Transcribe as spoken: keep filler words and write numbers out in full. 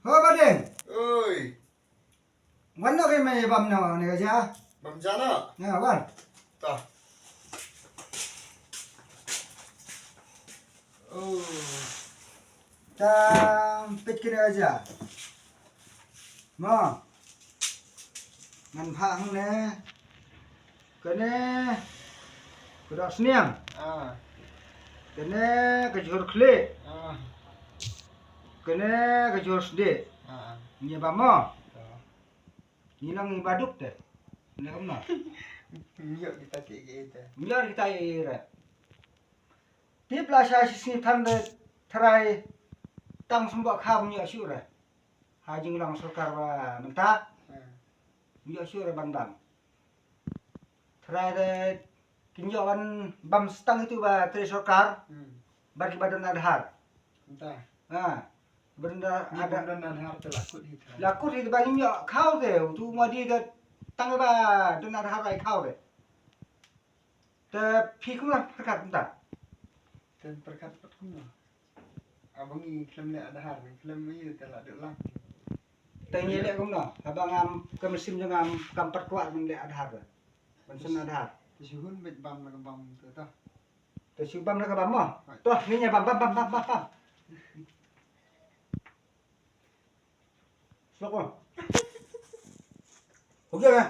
Ho Badeng. Oi. Wan noh kane bam noh ne ka ja. Bam ja noh. Ya wan. Ta. Oh. Ta peit kane ka ja. Mo. Ngan phah hangne. Kane ka doh sniang. Ah. Kane ka jhur khlieh. Ah. Kane ka jhur sdieh. Ah. Ngi bam mo. Ah. Ngi long ngi baduk te. Ne kumno? Ngi ïoh kita ki ki te. Ngi ïoh kita ki re. Tip la sha shi sngi than de trai tang sumba kha ngi ïoh shuh re. Ha jinglong sorkar ba mynta. Hmm. Ngi ïoh shuh re ban bam. Trai de kin ïoh ban bam stang itu ba trei sorkar. Hmm. Bad ki ba don Aadhaar. Mynta. Ha. Ba don da-, Aadhaar. Don Aadhaar te la kut hi trai. La kut hi ba ngim ïoh khaw de, utu Modi de tang ba don Aadhaar ai khaw de. Te phi kumno pyrkhat mynta? Te pyrkhat pat kumno? Aba ngi khlem leh Aadhaar, ngi khlem ïa te la dei lang. Te ngi leh kumno? Haba ngam, ka mynsiem jong ngam kam pat kwah ngan leh Aadhaar. Ban send Aadhaar. Te shu hun beit bam la ka bam te to. Te shu bam la ka bam mo. Right. To, ngi ïa bam, bam, bam, bam, bam, bam. Sok mo. Okay, eh.